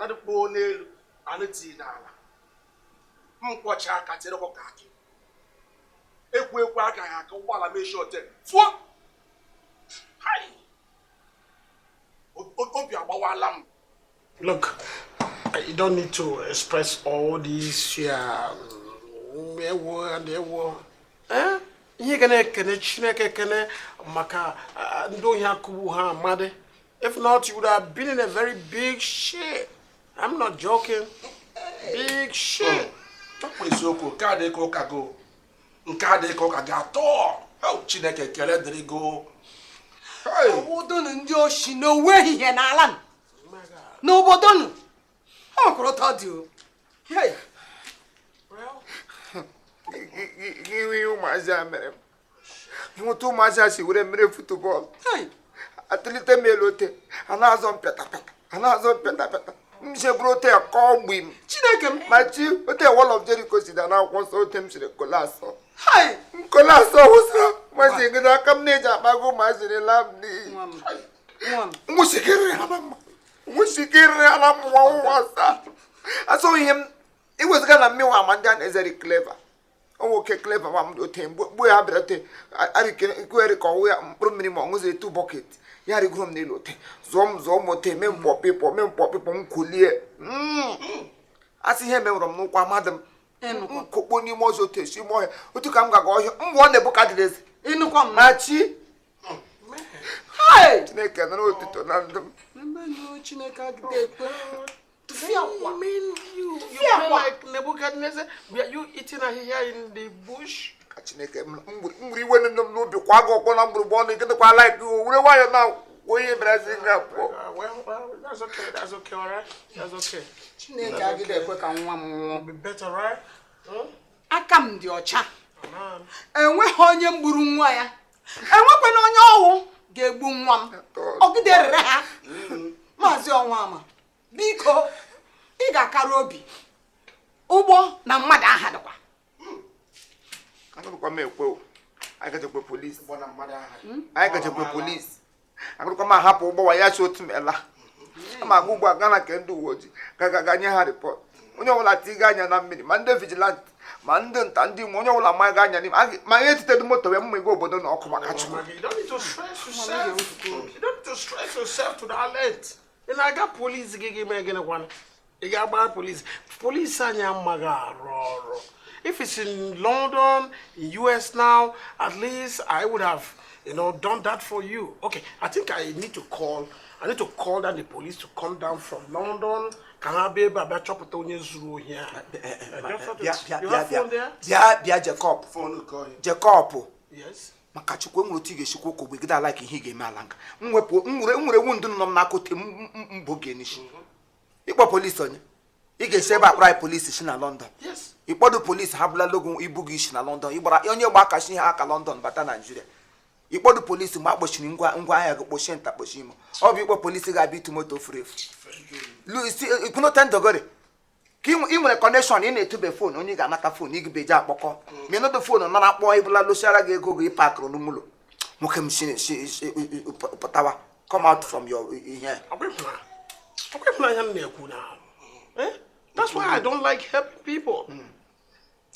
Anadị kpoo n'elu, anụ tii n'ala. M kwọcha aka tiere ọkụ ka akị. Ekwu ekwu agaghị aka ụgbọala mechie ote. Fụọ! Hai! Obi agbawala m. Look, you don't need to express all these ewo and ewo. Eh? Ihe ga na-ekene Chineke ekene maka ndị ohi akụgbu ha amadị. If not, you would have been in a very big shit. I'm not joking. Big shit. Ọ eziokwu, nke a dị ka ụka go. Nke a dị ka ụka gị atọ. Chineke ekele dịrị go. Ọwụdụnụ ndị oshi n'owu ehihie n'ala nụ. N'obodo nụ. Ọ nwekwara ụtọ dị o. Hey! Ihe ụmụazị a mere m. Nweta ụmụazị a si were mere football. Hey! Atụlite m elu ote, a na-azọ m pịata pịata, a na-azọ m pịata pịata. M jegburu ote ya kọọ gbi m. Chineke m. Ma chi ote wall of Jericho si da n'akwụkwọ nsọ ote m siri kolasọ. Hey! M kolasọ wụsara masị gị n'aka m na-eji akpago ụmụazị la m n'iyi. Nwa m. Nwa m. Nwụchikere ha na mma. Nwụchikere ha na mma nwa asaa. Asọ ihe m iweziga na mmịnwa ama ndị a na-ezeri clever. O nwoke clever ma m ote mgbe ya bịara ote arịkwere ka ọwụ ya mkpụrụ mmiri ma ọ ṅụziri 2 bucket. Ya rigoro m n'elu ote zụọ m zụọ m ote mee mkpọpịpọ mee mkpọpịpọ m kulie. Asị ihe mewụrụ m n'ụkwụ amadị m. Nkokpo n'ime ọzọ ote si ime ọhịa otu ka m gaga ọhịa mgbe ọ na-ebuka dịrị Ịnụkwa m. Ma chi. Hey! Chineke nara otuto na ndụ m. Chineke agide ekwe. Tụfịa akwa. I mean, you Tụfịa play akwa. like Nebuchadnezzar. Were you eating ahịhịa in the bush? Ka Chineke m gburu iwe nne m n'obi kwa gị ọkwọ na mgburugburu ọnụ gịnịkwa like were nwayọọ na onye bịara si nga pụọ. Well, that's okay. That's okay, all right? That's okay. Chineke agide ekwe ka nwa m nwụọ. Be better, right? Huh? Aka m dị ọcha. Amen. Enweghị onye gburu nwa ya. Enwekwana onye ọwụ ga-egbu nwa m. Ọgide rere ha. Maazị Ọnwama, biko, ị ga-akara obi. Ụgbọ na mmadụ aha dịkwa. Agụrụkwa m ekwe o. Anyị gajekwe polisi. Ụgbọ na mmadụ aha. Anyị gajekwe polisi. Agụrụkwa m ahapụ ụgbọ wa ya si otu m ela. Ama aga ugbu a gaa na nke ndị uwe ojii ga ga ga nye ha rịpọt. Onye ọbụla tiga anya na mmiri ma ndị vigilanti ma ndị nta ndị ime onye ọbụla ma ga anya n'ime ma ihe etite moto wee mma igwe obodo na ọkụ maka Chukwu. You don't need to stress yourself. You don't need to stress yourself to that length. Ị na-aga polisi gị gị mee gịnị kwanụ? Ị ga-agba polisi. Polisi anyị amaghị arụ ọrụ. If it's in London, in US now, at least I would have, you know, done that for you. Okay, I think I need to call. I need to call down the police to come down from London. Ka ha bịa ebe a bịa chọpụta onye zuru ohi a. You have phone there? Bịa bịa Jacob. Phone nke onye. Jacob. Yes. Maka Chukwu enwere otu ị ga-esikwa ụka ogbe gide ala ka ihe ị ga-eme ala nka. M wepụ m nwere ewu ndụ nọ m n'aka ote mbụ gị n'isi. Ịkpọ polisi onye? Ị ga-esi ebe akpọrọ anyị polisi si na London. Yes. Ịkpọdo polisi ha bụla logo ibu gị isi na London. Ịgbara onye gba aka si ha aka London bata Naijiria. Ịkpọdo polisi mgbe a kpọchiri ngwa ahịa gị kpọchie nta kpọchie ime. Ọ bụ ịkpọ polisi ga-abịa ịtụ moto furu efu. Ikwunote ndogori. Ka ị nwere kọnekshọn ị na-etube fon onye ga-anata fon ị ga-eji akpọkọ. Ma ịnọdụ fon nara akpọ ịbụla lụsiara gị ego gị pakụrụ n'ụlọ. Nwoke m si pụtawa. Come out from your ihe. Ọkwa ịhụnanya m na-ekwu na. That's why I don't like helping people.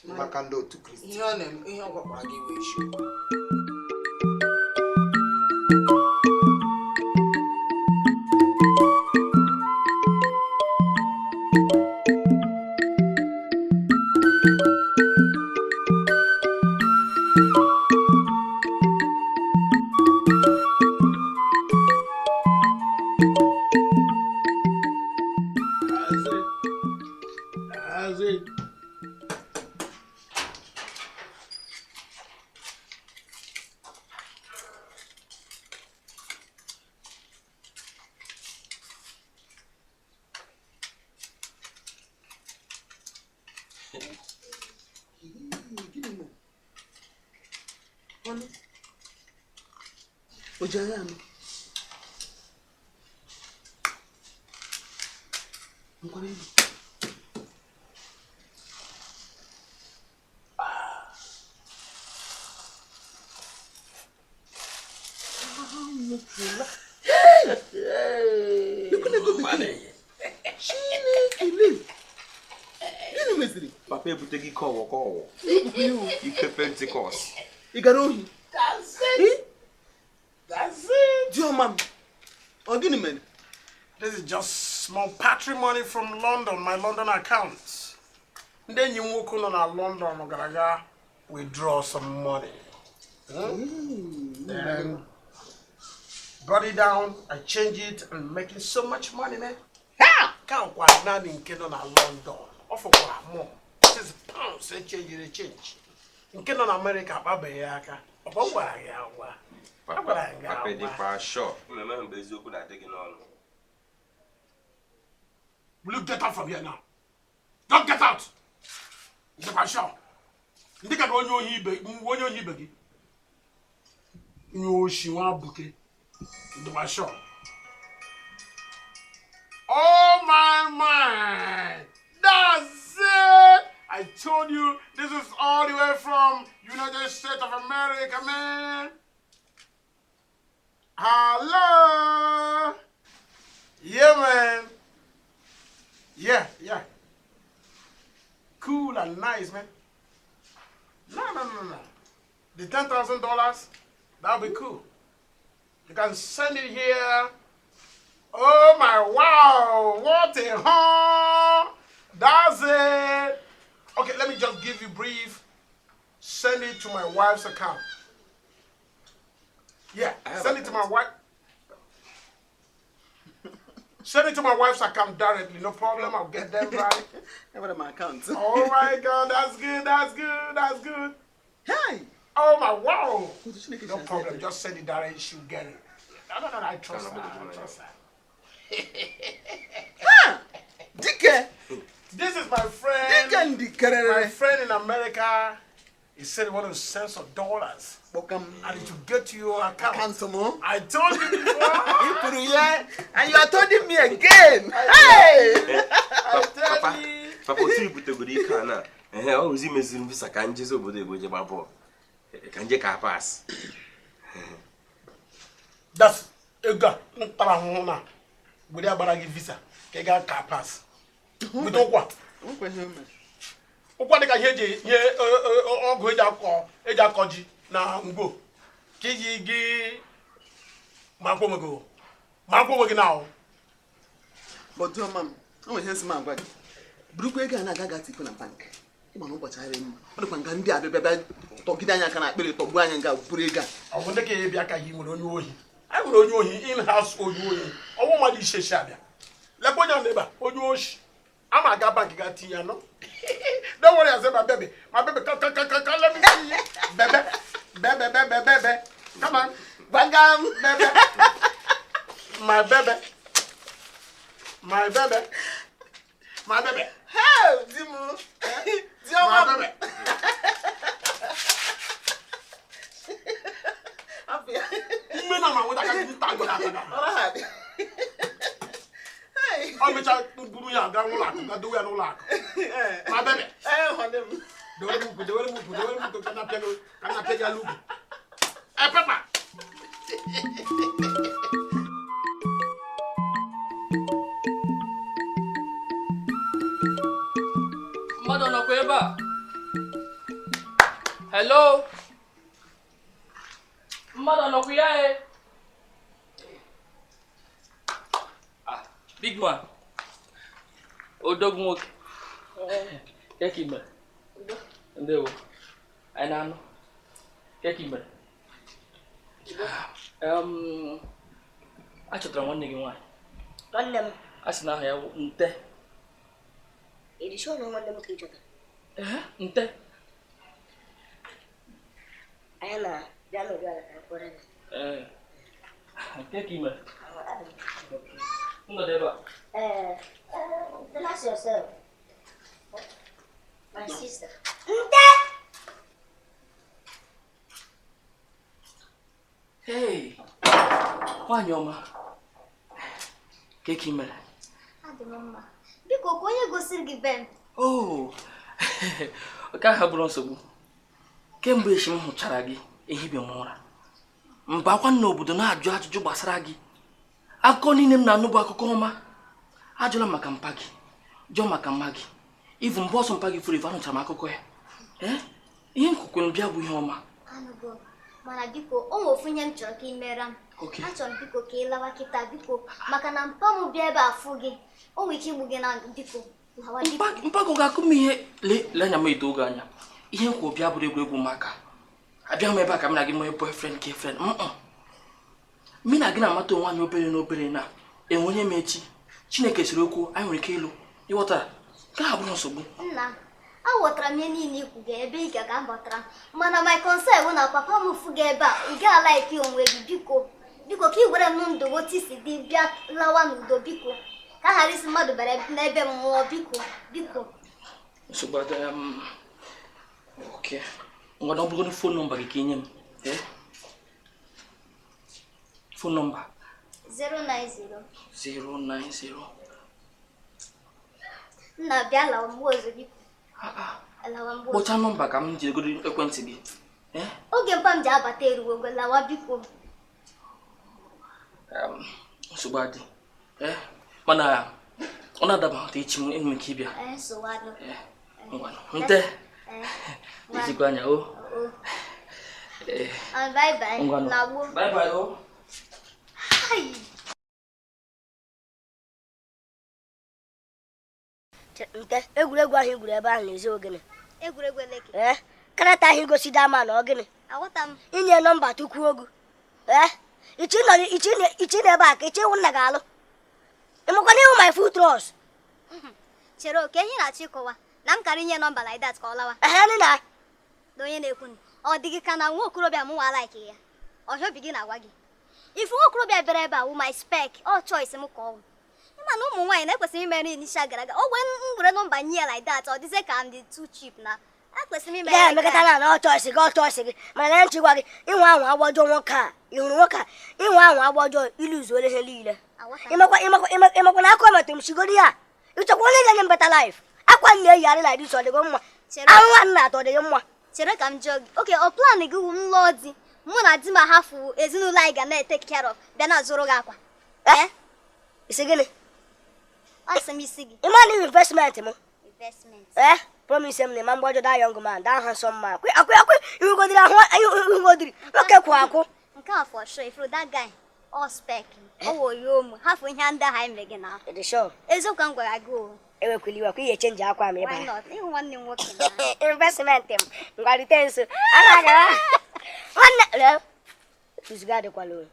Maka ndị otu Kristi. Ihe ọ na-eme, ihe ọ gwakwara gị wee eziokwu. Papa ebute gị ike ọwọ ka ọwọ. Ike Pentikọst. Ị gara ohi? That's it. That's it. Diọma m, ọ gịnị mere? This is just small patrimony from London, my London account. Ndị enyi m nwoke nọ na London gara aga withdraw some money. Then brought it down, I change it and making so much money, man. Ha! Ka nkwa naanị nke nọ na London. Ọ fọkwara more. This is pounds, e change it, change. Nke nọ na America akpabeghị ya aka. Ọ bụ gwara gị agwa. Agwara gị Papa agwa. dịkwa sure. Mmemme mgbe eziokwu na-adị gị n'ọnụ. Will you get out from here now? Don't get out! Ndịkwa sure. Ndị ka onye ohi ibe onye ohi ibe gị. Nye oshi nwa buke. Ndịkwa sure. Oh my my! That's it! I told you this is all the way from United States of America, man. Hello! Yeah, man. Yeah, yeah. Cool and nice, man. No, no, no, no. The $10,000, that'll be cool. You can send it here. Oh my, wow! What a horn! That's it. Okay, let me just give you brief. Send it to my wife's account. Yeah, send it to my wife. Send it to my wife's account directly. No problem. I'll get them right. Enwere m akaụntụ. Oh my God, that's good. That's good. That's good. Hey! Oh my, wow. Otu Chineke No si problem. aza Just send it directly. She'll get it. No, no, no. I trust her. I trust her. Ha! Dike! This is my friend. Dike My ndikerere. friend in America. He said he wanted to send some dollars Kpọka m. and it will get to your account. Akaụntụ m. I told you before. Ị kwuru ya, and you are telling me again. Hey! I tell Papa, you. papa otu ibutegoro ike a na ehe ọ hụzi meziri m visa ka njezi obodo ebo je gba bọọlụ ka nje ka pas. That's ego a m tara ahụhụ na were agbara gị visa ka ị gaa ka pass. Weta ụkwa. Ụkwa dịka ihe eji ihe ọgụ eji akọ ji na ngwo ka iji gị marakwa onwe gị o. Marakwa onwe gị na ahụ. But diọma m, o nwere ihe nsị m agwa gị. Burukwa ego a na-aga aga tikwu na bank. Ịma na ụbọchị arị mma. Ọ dịkwa nga ndị a bịa bịa tọgide anyị aka na akpịrị tọgbuo anyị nga buru ego a. Ọ bụ ndị ka ya bịa ka hi nwere onye ohi. Anyị nwere onye ohi in-house onye ohi. Ọnwụ mmadụ ishe shi abịa. Lekwa onye ahụ n'ebe a, onye oshi. Ama aga bank ga tinye ya nọ. Don't worry, I say my baby. My baby, come, come, come, come, come, let me see you. Bebe, bebe, bebe, bebe. Come on. Gbagam! Bebe. My baby. My baby. My baby. Hey, di m! Diọma My m! baby. Hapụ ya. Ime na ma nweta ka nta gị aka. Ọ naghị adị. Hey! Ọ mechaa buru ya gaa n'ụlọ akụ, gaa dowe ya n'ụlọ akụ. My baby. Eh, honey m. Dowere m ukwu, dowere m ukwu, dowere m ukwu, ka na-apịa gị, ka na-apịa gị ala ugwu. Eh, papa. Mmadụ nọkwa ebe a? Hello? Mmadụ nọkwa ya e? Ah, big man. Odogwu nwoke. Kee ka ị mere? Ndewo. Anyị na-anụ. Kee ka ị mere? Achọtara nwanne gị nwaanyị. Nwanne m, A sị na aha ya bụ Nte. ị sure na nwanne m ka ị chọtara? Ehe, Nte. Anyị na-bịa n'ụdị ala ka mkpụrụ gị. Ee. Kee ka ị mere? Nọdụ ebe a. Ee, relax yourself. My sister. Nte! Hey, nwaanyị ọma. Kee ka ị mere? Adị m mma. Biko ka onye gosiri gị be m. Oh, nke ahụ abụrụ nsogbu. Kemgbe echi m hụchara gị ehibe m ụra. Mbakwa n'obodo na-ajụ ajụjụ gbasara gị. Akụkọ niile m na-anụ bụ akụkọ ọma. Ajụla maka mpa gị, jụọ maka mma gị. Ivu mbụ ọsọ mpa gị furu efu, anụchara m akụkọ ya. Ee, ihe nkwukwe bịa bụ ihe ọma. Anụgo m. Mana biko, o nwere ofu ihe m chọrọ ka ị mere m. Okay. Achọrọ m biko ka ị lawa kịta biko, maka na mpa m bịa ebe a fụ gị, o nwere ike igbu gị na ndụ biko. Lawa biko. Mpago ga-akụ m ihe. Lee anya m edo oge anya. Ihe nkwu bịa bụrụ egwuregwu maka abịa m ebe a ka m na gị nwee boyfriend girlfriend. Mụ na gị na-amata onwe anyị obere na obere na enwe onye m echi Chineke siri okwu anyị nwere ike ịlụ, ịghọtara? Nke a bụrụ nsogbu. Nna, aghọtara m ihe niile ikwu gị ebe ị ga ka m batara, mana my concern bụ na papa m fụ gị ebe a, ị gaghị like onwe gị biko. Biko ka ị were m ndụ otu isi dị bịa lawa n'udo biko, ka a ghara isi mmadụ bịara n'ebe m nwụọ biko biko. Nsogbu adịghị m. Okay. Ngwa na ọ bụrụgodị phone number gị ka ị nye m. Phone number. 090. 090. Nna bịa lawa mgbe ọzọ biko. Lawa mgbe ọzọ. Kpọchaa nọmba ka m jiri ekwentị gị. Oge mpa m ji abata erugo, lawa biko. Nsogbu adị. Mana ọ na-adaba echi m enwe ike ịbịa. Nsogbu adị. Ngwa nte. Ejikwa anya o. Bye bye. Lawo. Bye bye o. Hi. Nte egwuregwu ahụ egwuru ebe ahụ na-ezi ogene. Egwuregwu eleke. Karata ahụ igosi dama na ogene. Aghọta m. Inye nọmba tukwu ogu. Ichi na ebe a ka ichi ịwụ nna gị alụ. Ịmakwana ịwụ my full trust. Chere oke ihe na-achọ ịkọwa na m kara inye nọmba like that ka ọ lawa. Ehe na. Na onye na-ekwu ọ dị gị ka na nwa okorobịa m nwa like ya. Ọhịa obi gị na-agwa gị. Ifu nwa okorobịa bịara ebe a wụ my spec, ọ choice m ka ọ wụ. Ịma na ụmụ nwaanyị na-ekwesịrị ime nri n'isi gara aga. O wee m were nọmba nye ya like that, ọ dịzie ka m dị too cheap na. Ekwesịrị m ime ya emekọta na ọ choice gị, ọ choice gị. Mana na nchi gwa gị, ịnwe anwa agbọjọ nwoke a, ị hụrụ nwoke a, ịnwe anwa agbọjọ iluzuole ihe niile. Ịmakwa na akwa metụrụ m sigoro ya. Ịchọkwa onye ga-enye m better life. Akwa m na-eyigharị like this ọ dịgo mma. Ahụhụ a na-atọ ọ dịghị mma. Chere ka m jụọ gị. Okay, ọ plan gị wụ m lụọ di, mụ na di m ahafụ ezinụlọ anyị ga na-etake care of, bịa na-azụrụ gị akwa. Isi gịnị? Ọ sị m isi gị. Ịma na investment m. Investment. Promise m na ịma mgbajọ that young man, that handsome man. Akwe akwe ihugodiri ahụ ihugodiri. Nwoke kwụ akwụ. Nke a for sure, ifuru that guy all spec. Ọ wụ ya ụmụ, hafụ ihe ndị ahụ anyị mere gị na. Ịdị sure? Eziokwu m gwara gị o. Ewekwala iwe, akwa ihe chenji akwa m ebe Why a. not? Ịhụ nwanne m nwoke na. Investment m. Ngwa rute nso. A na-agara. Nwanne, tuzuga adịkwala o.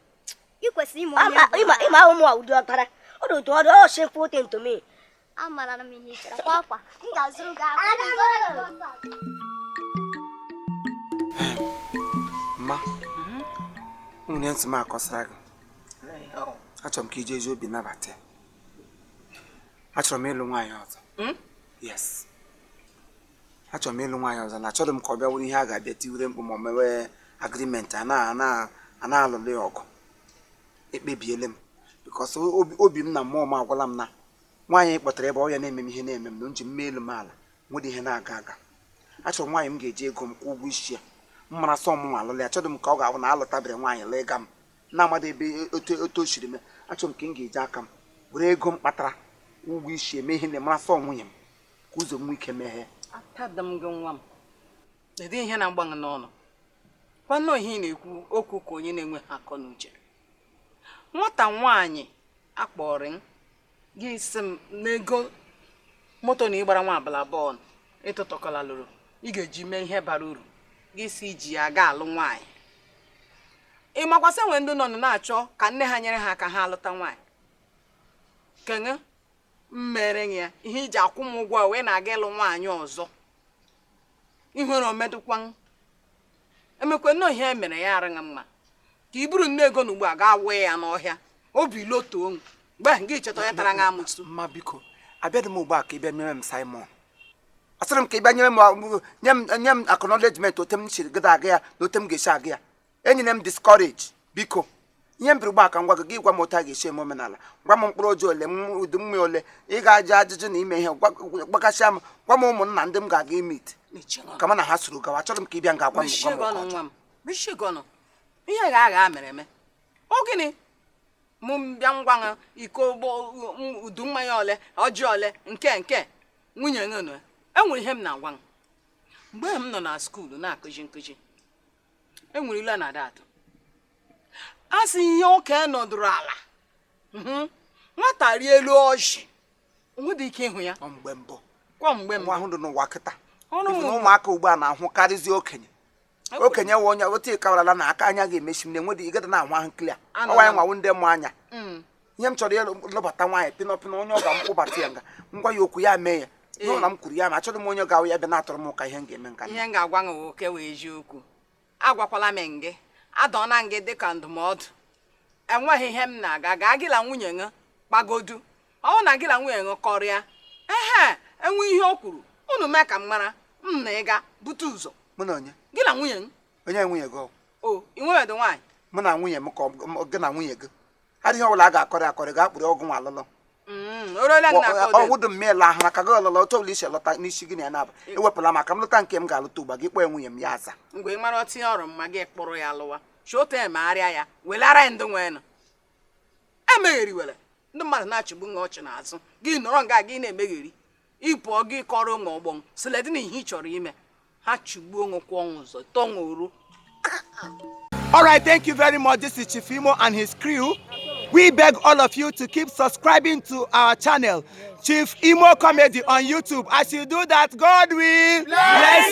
Ị kwesịrị ime onye bụ Ịma ụmụ a ụdị ọkpara. Ọ dị otu ọ dị, ọ simple thing to me. Amara m ihe ị chọrọ. Kwa akwa. M ga-azụrụ gị akwa. Ma, nwunye ntị m akọsara gị. Achọrọ m ka ije ezi obi nabata ya. Achọrọ m ịlụ nwaanyị ọzọ. Yes. Achọrọ m ịlụ nwaanyị ọzọ na achọrọ m ka ọ bịa wụrụ ihe a ga-abịa tiwere mkpu ma ọ mewe agreement a na-alụlụ ya ọgụ. Ekpebiele m because obi m na mmụọ m agwala m na nwaanyị kpọtara ebe ọ ya na-eme m ihe na-eme m na nji mma elu m ala nwere ihe na-aga aga. Achọrọ m nwaanyị m ga-eji ego m kwụọ ụgwọ isi ya. M mara sọ m nwa alụlụ ya. Achọrọ m ka ọ ga-abụ na alụtabere nwaanyị lee ga m na-amadụ ebe otu o siri mee. Achọrọ m ka m ga-eji aka m were ego m kpatara ụgwọ isi eme ihe na mara sọ nwunye m ka ụzọ m nwee ike meghee. Atada m gị nwa m. Kedu ihe na-agba gị n'ọnụ? Kwanụ ihe ị na-ekwu okwu ka onye na-enwe akọ na uche. Nwata nwaanyị akpọrọ m gị sị m n'ego moto na ịgbara nwa abala bọọlụ ịtụtụkọla lụrụ ị ga-eji mee ihe bara uru gị si iji ya aga alụ nwaanyị. Ị makwasị enwe ndị nọ na-achọ ka nne ha nyere ha aka ha alụta nwaanyị. Kenye mmere ya ihe iji akwụ m ụgwọ wee na-aga ịlụ nwaanyị ọzọ. Ihere omedụkwa emekwe nnọọ ihe emere ya arịghị mma ka i buru nne ego n'ugbu a gaa wee ya n'ọhịa obi lotuo mgbe gị cheta onye tara gị amụsụ. Mma biko abịadị m ugbu a ka ị bịa mere m Simon. Asịrị m ka ị bịa nye m acknowledgement ote m siri gịda aga ya na ote m ga-esi aga ya. Enyere m discourage biko. Ihe m biri ugbu a ka m gwa gị, gị gwa m otu a ga-esi eme omenala, gwa m mkpụrụ ọjọọ ole m ụdị mmiri ole ị ga-ajụ ajụjụ na ime ihe gbakasịa m, gwa m ụmụnna ndị m ga-aga imit ka m na ha soro gawa. Achọrọ m ka ị bịa nga gwa m gwa m. Ihe ga-agha mere eme ọ gịnị mụ bịa ngwa iko udu mmanya ole ọjị ole nke nke nwunye ṅụnụ Enwere ihe m na-agwa m. Mgbe m nọ na skuulu na-akụzi nkụzi, enwere ilu a na-ada atụ. A sị ihe oke nọdụrụ ala, nwata rie elu ọjị, onwedị ike ịhụ ya. Mgbe mbụ. Kwa mgbe mbụ. Nwa ahụ dị n'ụwa kịta. Ọrụ Ifu na m ụmụaka ugbu a na-ahụkarịzi okenye. Okenye wụ onye otu ịkawarala na aka anya ga-emechi m na-enwedị igada na-ahụ ahụ clear. Anọ Ọwa ya na- nwawu ndị mụ anya. Ihe m chọrọ ịlụbata nwaanyị pịnọ pịnọ, onye ọ ga-mkpụbata ya nga ngwa ya okwu ya mee ya n'ụlọ m kwuru ya, ma achọghị m onye ga-awụ ya bịa na-atụrụ m ụka ihe m ga-eme nka. Ihe m ga-agwa gị nwoke wee eziokwu, agwakwala m gị, adọna m gị dịka ndụmọdụ. Enweghị ihe m na-aga gaa gị na nwunye gị kpagodu. Ọ bụrụ na gị na nwunye gị kọrịa ehe, enwe ihe o kwuru, unu mee ka m mara m na ịga bute ụzọ. Mụ na onye? Gị na nwunye m. Onye nwunye gị? O ị nwebeghị nwaanyị? Mụ na nwunye m ka gị na nwunye gị adịghị ọbụla a ga-akọrị akọrị ga-akpụrụ ọgụ nwa alụlụ. O ruola gị na aka ode. Ọwụdụ m ịla ahụ maka gị ọlụlụ otu ọbụla isi lọta n'isi gị na ya na-aba ewepụla maka m lụta nke m ga-alụta ugbu a, gị kpọọ ya nwunye m ya aza. Mgbe ị mara tinye ọrụ mma gị kpụrụ ya lụwa chiote emegharịa ya welara ya ndị nwenụ emegheriwere ndị mmadụ na-achịgbu gị ọchị n'azụ gị nọrọ nga gị na-emegheri ịpụọ gị kọrọ ụmụ ọgbọ siledị na ihe ị chọrọ ime ha chịgbuo ṅụkwụ ọnwụ ụzọ tọọ oru. All right, thank you very much. This is Chief Imo and his crew. We beg all of you to keep subscribing to our channel, Chief Imo Comedy on YouTube. As you do that, God will bless.